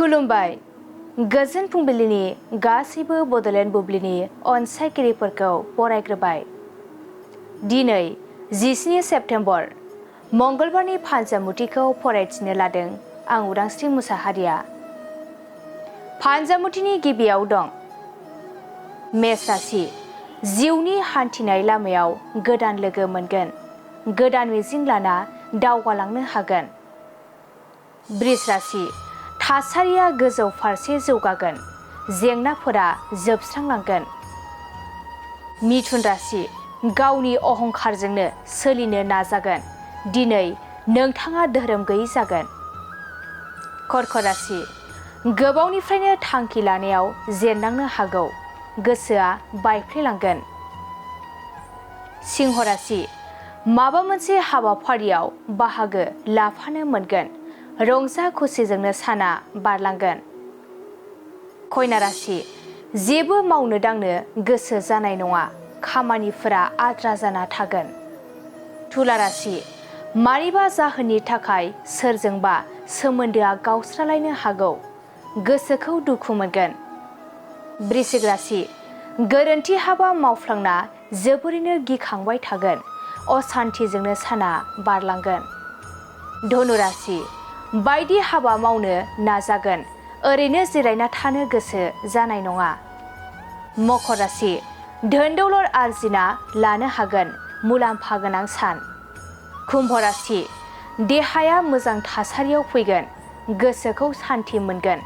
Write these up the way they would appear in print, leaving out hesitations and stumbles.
खुलुमबाय गोजोन फुंबिलिनि गासैबो बड'लेण्ड बुब्लिनि अनसायगिरिफोरखौ बरायग्रोबाय। दिनै 17 सेप्तेम्बर मंगलबारनि फान्जामुथिखौ फरायथिनो लादों आं उदांस्रि मुसाहारिया। फान्जामुथिनि गिबियाव दं मेष राशि, जिउनि हान्थिनाय लामायाव गोदान लोगो मोनगोन, गोदान मिजिं लाना दावगालांनो हागोन। बृष राशि, थासारिया गोजौ फारसे जौगागोन, जेंनाफोरा जोबस्रांलांगोन। मिथुन राशि, गावनि अहंखारजोंनो सोलिनो नाजागोन, दिनै नोंथाङा धोरोम गैयै जागोन। कर्कट राशि, गोबावनिफ्रायनो थांखि लानायाव जेननांनो हागौ, गोसोआ बायफ्लेलांगोन। सिंह राशि, माबा मोनसे हाबाफारियाव बाहागो लाफानो मोनगोन, रंजा खुसिजोंनो साना बारलांगोन। कन्या राशि, जेबो मावनो दांनो गोसो जानाय नङा, खामानिफोरा आद्रा जाना थागोन। तुला राशि, मानिबा जाहोननि थाखाय सोरजोंबा सोमोन्दोआ गावस्रालायनो हागौ, गोसोखौ दुखु मोनगोन। वृश्चिक राशि, गोरोन्थि हाबा मावफ्लांना जोबोरैनो गिखांबाय थागोन, असान्थिजोंनो साना बारलांगोन। धनु राशि, बायदि हाबा मावनो नाजागोन, ओरैनो जिरायना थानो गोसो जानाय नङा। मकर राशि, धोन दौलत आरजिना लानो हागोन, मुलाम्फा गोनां सान। कुम्भ राशि, देहाया मोजां थासारियाव फैगोन, गोसोखौ सान्थि मोनगोन।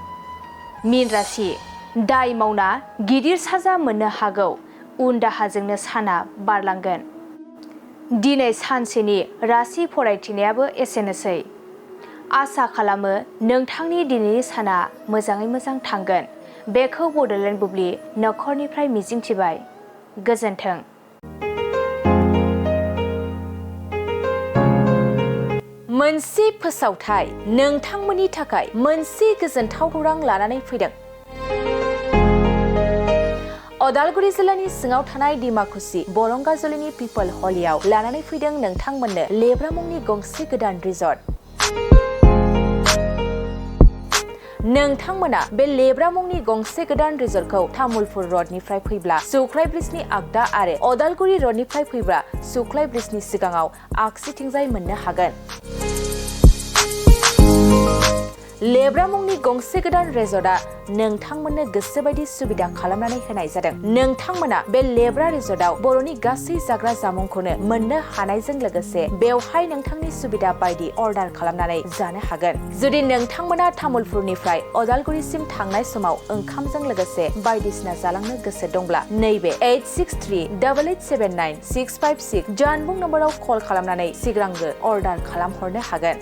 मीन राशि, दाय मावना गिदिर साजा मोननो हागौ, उन दाहाजोंनो साना बारलांगोन। दिनै सानसेनि राशि फरायथिनायाबो एसेनोसै। आसा खालामो नोंथांनि दिनैनि साना मोजाङै मोजां थांगोन, बेखौ बड'लेण्ड बुब्लि नखरनिफ्राय मिजिंथिबाय। गोजोन्थों। मोनसे फोसावथाय नोंथांमोननि थाखाय मोनसे गोजोनथाव खौरां लानानै फैदों। अदालगुरि जिल्लानि सिङाव थानाय डिमाकुसि बरंगाजुलिनि पिपल हलियाव लानानै फैदों नोंथांमोननो लेब्रा मुंनि गंसे गोदान रिजर्ट। नोंथांमोना बे लेब्रा मुंनि गंसे गोदान रिजर्टखौ तामुलपुर रडनिफ्राय फैब्ला सुख्लाय ब्रिजनि आगदा आरो अदालगुरि रडनिफ्राय फैब्ला सुख्लाय ब्रिजनि सिगाङाव आगसिथिंजाय मोननो हागोन। लेब्रा मुंनि गंसे गोदान रिजर्टआ नोंथांमोननो गोसोबायदि सुबिदा खालामनानै होनाय जादों। नोंथांमोना बे लेब्रा रिजर्टआव बर'नि गासै जाग्रा जामुंखौनो मोननो हानायजों लोगोसे बेवहाय नोंथांनि सुबिदा बायदि अर्डार खालामनानै जानो हागोन। जुदि नोंथांमोना तामुलपुरनिफ्राय अदालगुरिसिम थांनाय समाव ओंखामजों लोगोसे बायदिसिना जालांनो गोसो दंब्ला नैबे 8638879656 जानबुं नम्बराव कल खालामनानै सिगांग्रो अर्डार खालामहरनो हागोन।